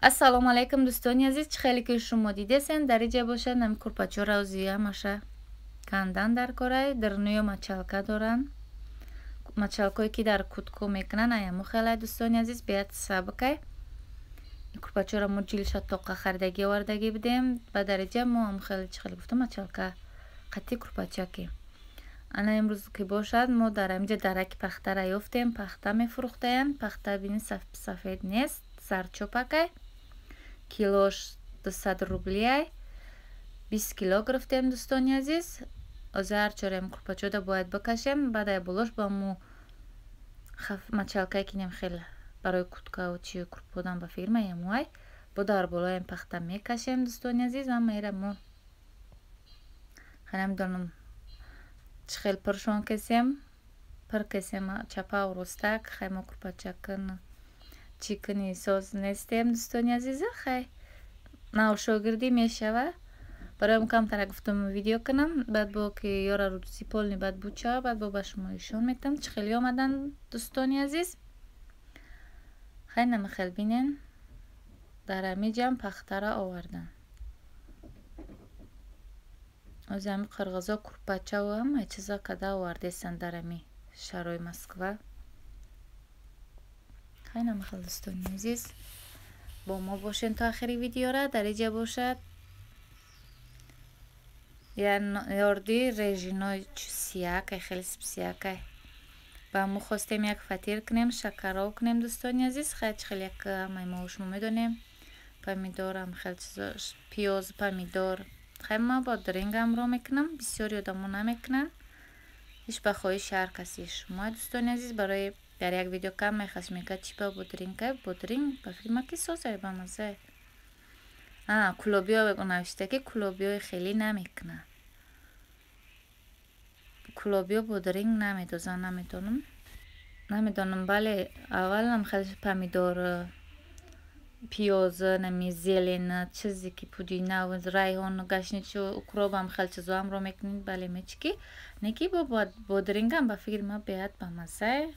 Ассалому алайкум дӯстони азиз, чӣ хеле ки шумо дидесен, дар иҷа бошад нами курпачора ози ҳамаша кандан дар корай, дарнуё мачалка доранд. Мачалкое ки дар кутко мекунанд, аяму хелай дӯстони азиз, бият сабкай. Курпачора мо ҷилша тоқа харидагӣ овардагӣ будем, ба дар иҷа мо ҳам хеле чӣ хеле гуфтам мачалка қати курпачаки. Ана имрӯз ки бошад, мо дар ҳаминҷа дараки пахтара ёфтем, пахта мефурӯхтаям. Пахта бини сафед нест, сарчопакай. Килош 200 рублиай. 20 кило гирифтем дӯстони азиз. Оза ҳар чорем курпачода бояд бикашем, баъд ай болош ба мо мачалкае кинем хеле барои куткаву чи курподан ба фирма ямуай. Бо дар болоям пахта мекашем дӯстони азиз, ама ира мо намедонам чӣ хел пуршон кесем, пур кесем чапаву ростак. Хай мо курпачакун чӣ куни соз нестем дӯстони азиза, хай навшогирдӣ мешава. Бароям камтара гуфтам видео кунам, баъд бо ки ёра рӯзи полни баъд бучава, баъд бо ба шумо ишон метам чӣ хеле омадан дӯстони азиз. Хай намахел бинен, дар ҳамиҷам пахтара овардан. Ози ҳами қирғизо курпачаву ҳамаи чиза када овардесанд дар ҳами шаҳрҳои Москва. Хай намахел дӯстони азиз, бо мо бошен то охири видеора. Дар иҷа бошад ёрди режинои сиякай, хеле сиякай. Ба мо хостем як фатир кунем, шакароб кунем дӯстони азиз. Хай чӣ хел як ҳамаи мо шумо медонем, помидорам хел чизо, пиёз, помидор. Хай ма бодрингам ро мекунам, бисёри одамо намекунанд. Ҳеч ба хоҳиши ҳар каси шумо дӯстони азиз. Барои дар як видео кам мехост мегӯяд чӣ ба бодринг, бодринг ба фирма ки созай ба маззае. Кулобиё навишта ки кулобиёи хеле намекунад. Кулобиё бодринг намедозанд, намедонам. Намедонам, бале, аввалам хеле помидор, пиёз, нами зелен, чизе ки пудина, райҳон, гашничу, укробам хеле чизоамро мекунед, бале мечики. Неки бо бодрингам ба фикри ма беҳад ба маззае.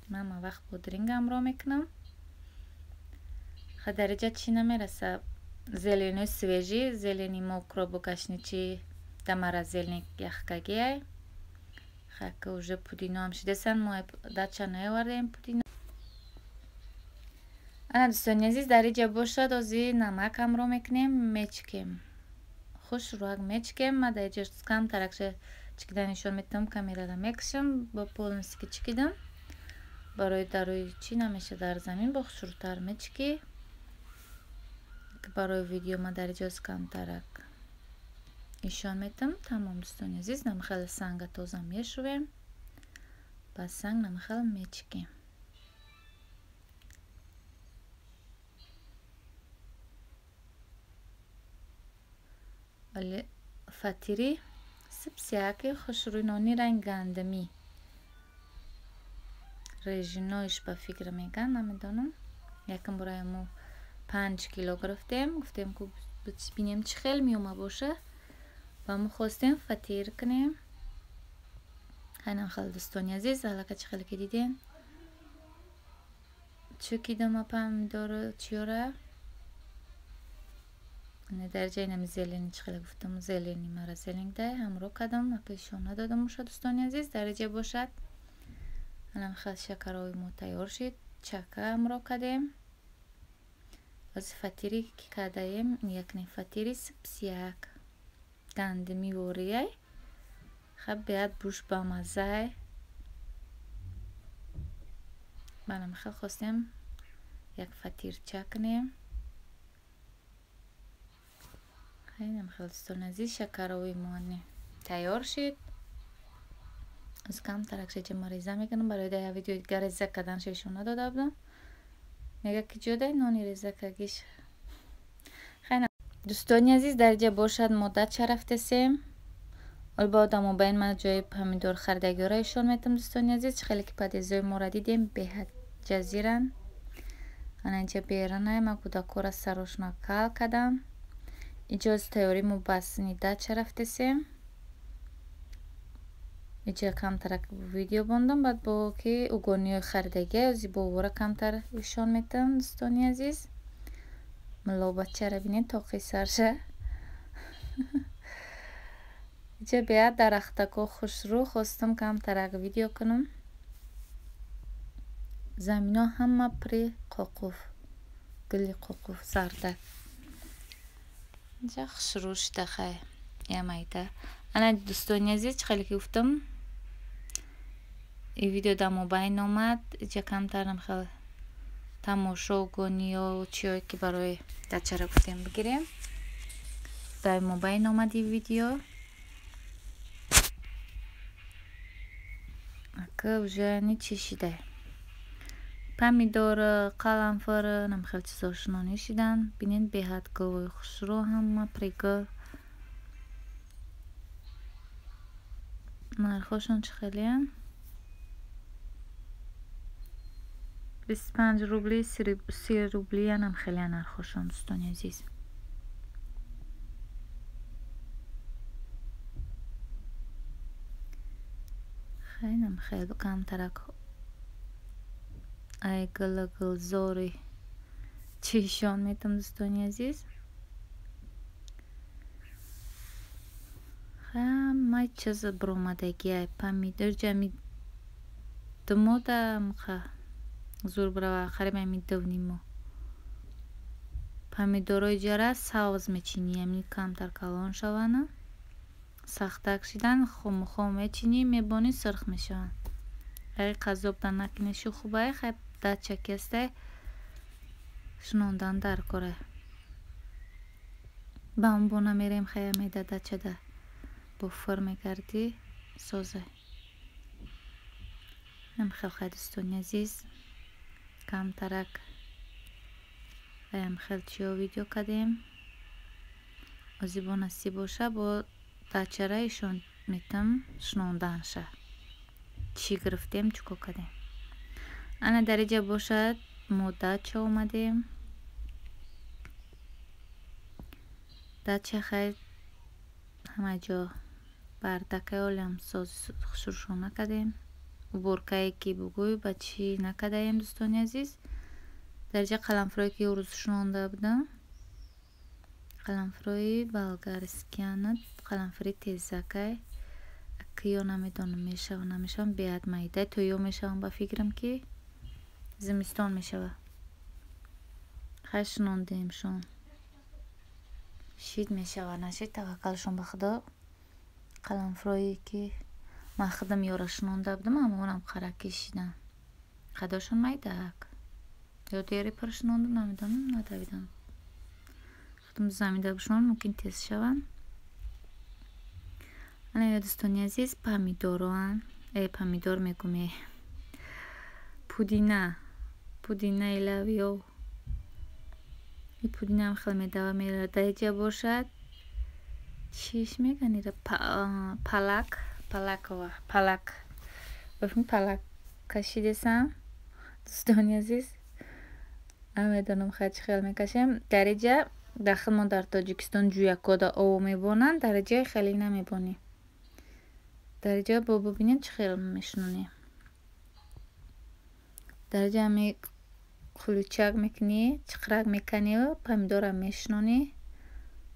Ман ҳама вақт бодрингамро мекунам. Ха дар иҷа чӣ намераса? Зеленои свежий, зелени мо укробу гашничи да морозильник яхкагиай. Хака уже пудиноам шидасан, мо дача наовардаем пудино. Ана дӯстони азиз, дар иҷа бошад ози намакамро мекунем, мечикем. Хушрӯак мечикем. Ма дар иҷа камтаракша чикида нишон метавам, камерада мекушам, бо полностью ки чикидам. Барои дарои чӣ намеша дар замин бо хушрӯтар мечикӣ. Барои видео ма дар иҷа камтарак нишон метавам. Тамом дӯстони азиз, намхел санга тоза мешувем, ба санг намхел мечикем. Вале фатири сипсияки хушрӯи нони ранг гандумӣ. Режиноиш ба фикр меган, намедонам. Якм бора мо 5 кило гирифтем, гуфтем ку бинем чӣ хел меома боша. Ба мо хостем фатир кунем. Хайнам хел дӯстони азиз, аллака чӣ хеле ки дидем. Чӣ кидама помидору чиёра. Дар ҷаи нами зелени чӣ хеле гуфтам, зелени морозильник дай ҳамро кардам, ака ишон надодам уша дӯстони азиз. Дар иҷа бошад анам хел шакарои мо тайёр шид, чака ҳамро кардем. Ози фатири ки кардаем, якне фатири сипсияк гандими ворияй. Хаб беҳад буш ба маззай. Манам хел хостем як фатирча кунем. Хайнам хел дӯстони азиз, шакарои мо тайёр шид. Аз камтарак шеҷа ма реза мекунам, барои дар як видеои дигар реза карданша ишон надода будам. Мега ки ҷодай нони реза кагиш. Хайна дӯстони азиз, дар иҷа бошад мо дача рафтесем. Олба одамо ба ин ман ҷои помидор харидагиёра ишон метам дӯстони азиз. Чӣ хеле ки подъездҳои моро дидем, беҳад ҷазиранд. Ана инҷа беранай, ман кӯдакҳоро сарошона кал кардам. Иҷози тайёрӣ мо ба сини дача рафтесем. Иҷа камтарак видео бондам, баъд бо ки угониҳои харидагия ози бо вора камтар ишон метам дӯстони азиз. Муллобачара бинед, тоқи сарша. Иҷа беҳад дарахтако хушрӯ, хостам камтарак видео кунам. Замино ҳама пури қоқуф, гули қоқуф, зардак. Инҷа хушрӯ шуда хай, ямайда. Ана дӯстони азиз, чӣ хеле ки гуфтам, и видео дар мобайн омад. Иҷа камтарам хел тамошо гониё чиёе ки барои дачара гуфтем бигирем. Дар мобайн омад и видео. Ака уже ни чӣ шида. Помидор, қаламфур, нам хел чизо шинонӣ шидан. Бинед, беҳад гулҳои хушрӯ, ҳама пригул. Нархошон чӣ хелеянд? 25 рубли, 30 рубли, янам хеле нархошон, дӯстони азиз. Хелам хел камтарак ай гула гулзори чишон метам, дӯстони азиз. Ҳамаи чиз биромадагиай, помидор ҷами думода мқа зур бирава, қариб ами дувнимо. Помидорои ҷара савз мечинӣ, ами камтар калон шаванд, сахтак шидан, хом мечинӣ, мебонӣ, сурх мешаванд. Агар қазобда накунешу хубай, хай дача кестай шинондан дар кора. Ба он бона мерем, хай амеда дачада бо фур мегардӣ, созай. Ам хел хай, дӯстони азиз, камтарак аям хел чиё видео кардем. Ози бо насиб боша, бо дачара ишон метам шинонданша. Чӣ гирифтем, чӣ кор кардем. Ана дар иҷа бошад, мо дача омадем. Дача хай ҳама ҷо бардакай, олам соз хушрӯшон накардем. Уборкае ки бугӯй ба чӣ накардаем, дӯстони азиз. Дар иҷа қаламфурое ки рӯз шинонда будам, қаламфурои болгарскияна, қаламфури тезакай. Ки ё намедонам мешава, намешавам, беҳад майда, то ё мешавам, ба фикрам ки зимистон мешава. Хай шинондемшон. Шид мешава, нашид, таваккалшон ба Худо. Қаламфурое ки ман худам ёра шинонда будам, амонам қараки шидан. Қадошон майдаак. Ё дери пур шинондам, намедонам, надавидам. Худам замида бишинонам, мумкин тез шаванд. Ана ё дӯстони азиз, помидороан. Помидор мегӯм, пудина. Пудинаи лавиё. И пудинаам хеле медава мерава. Дар иҷа бошад, чиш мегӯянд ира? Палак, палакова, палак. Бифм палак кашидесам, дӯстони азиз. Намедонам хай чӣ хел мекашем. Дар иҷа дахл мо дар Тоҷикистон ҷӯякода ово мебонанд, дар иҷа хеле намебонем. Дар иҷа бо бибинед чӣ хел мешинонем. Дар иҷа ҳами кулучак мекунӣ, чиқрак мекунӣ, помидора мешинонӣ,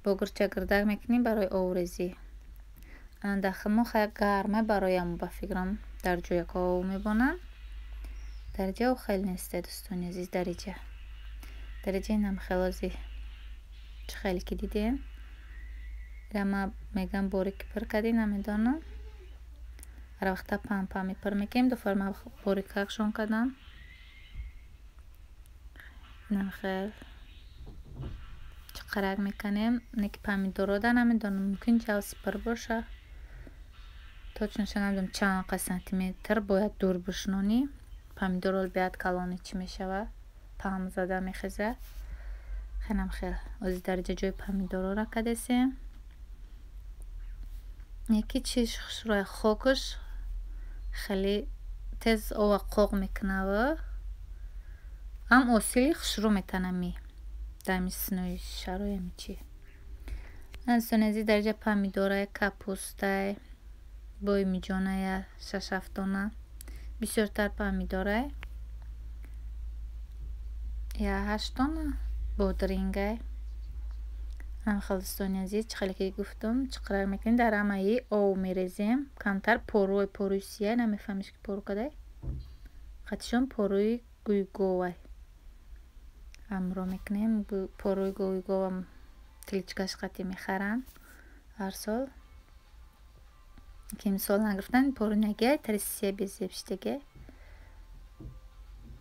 бо гирча гирдак мекунӣ барои оврезӣ. Ана дахл мо хай гарма бароям, ба фикрам дар ҷӯяко ово мебонанд. Дар иҷа хеле несте, дӯстони азиз, дар иҷа. Дар иҷа инам хелози чӣ хеле ки дидем. Ира ма мегам борики пур кардӣ, намедонам. Ҳар вақта пам-пами пур мекунем, ду фарма борикакшон кардам. Инам хел чиқарак мекунем. Неки помидорода намедонам, мумкин ҷавси пур боша. Точноша намедонам чанд қа сантиметр бояд дур бишинонӣ. Помидор ол беҳад калони чӣ мешава, паҳм зада мехеза. Хелам хел ози дар иҷа ҷои помидорора кардесем. Яки чиш хушрӯя, хокаш хеле тез ова қоқ мекунава, ҳам осили хушрӯ метанами дар синои шароями чӣ. Дӯстони азиз, дар иҷа помидорай, капустай, боймиҷоная шаш-ҳафт дона, бисёртар помидорай, я ҳашт дона. Бодрингай. Хел дӯстони азиз, чӣ хеле ки гуфтам, чиқра мекунем, дар ҳамаи ов мерезем. Камтар порӯи порӯи сияй, намефаҳмиш ки порӯ кадай. Қатишон порӯи гӯйговай. Ҳамроҳ мекунем. Порӯи гӯйговам тиличкаш қатӣ мехаранд ҳар сол. Ки имсол нагирифтан, порӯи нагиай, тари сия безеб шидагиай.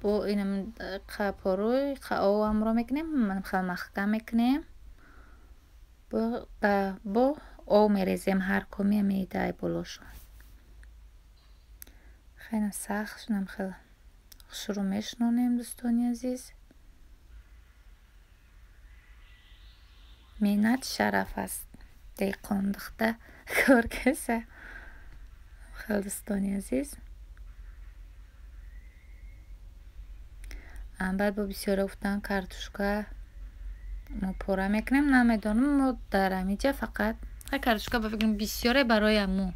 Бо инам қа порӯи қа ов ҳамроҳ мекунем, хел маҳкам мекунем. Бо ов мерезем ҳар коми ҳамидай болошон. Хеле сахт шунам, хел хушрӯ мешунонем, дӯстони азиз. Меҳнат шараф аст. Деҳқондухта кор каса. Хел дӯстони азиз. Баъд бо бисёре гуфтан картошка мо пора мекунем, намедонам, мо дар ҳамиҷа фақат картошка ба фикрам бисёре барои мо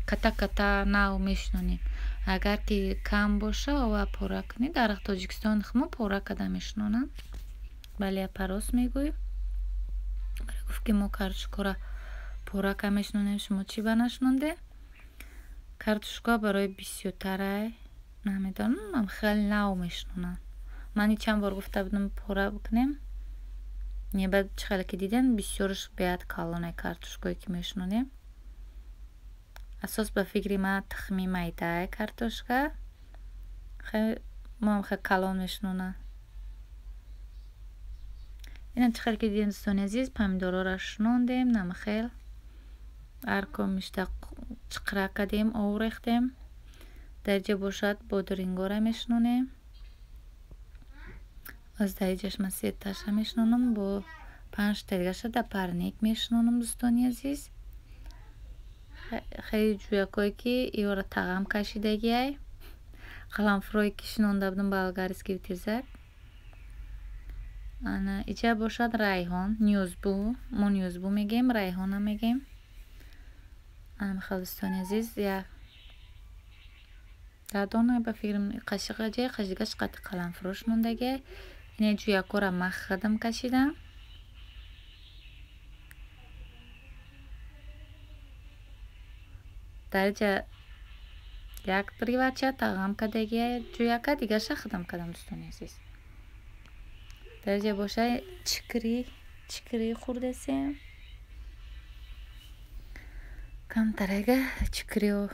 ката ката нав мешунонем. Агар ки кам боша, ова пора кунӣ. Дар Тоҷикистон мо пора карда мешунонанд. Бале, апа рост мегӯй. Барои гуфт ки мо картошкаро пора карда мешунонем, шумо чӣ ба нашунондед? Картошка барои бисёртарай, намедонам, хеле нав мешунонанд. Ман чанд бор гуфта будам пора бикунем. Не, баъд чӣ хеле ки дидем, бисёрш беҳад калонай картошкое ки мешунонем. Асос ба фикри ман тухми майдаи картошка. Моам хеле калон мешунонанд. Ина чӣ хеле ки дидем, дӯстони азиз, помидорҳоро шунондем, намхел. Ҳар комишта чиқра кардем, ов рехтем. Дар ҷа бошад бодрингора мешунонем. Аз дар иҷаш ман сеташа мешунонам, бо панҷта дигаша дар парник мешунонам, дӯстони азиз. Хеле ҷӯякое ки иёра тағам кашидагиай. Қаламфурое ки шунонда будам болгарский ветерзак. Ана иҷа бошад райҳон, ниёзбу, мо ниёзбу мегӯем, райҳонам мегӯем. Ана хел дӯстони азиз, як дона ба фикрам қашиқа ҷай, қашиқаш қати қаламфуро шунондагиай. Ина ҷӯякора ман худам кашидам. Дар иҷа як ривача тағам кардагиай ҷӯяка, дигарша худам кардам, дӯстони азиз. Дар иҷа боша чикри, чикри хӯрдесем. Камтарега чикрио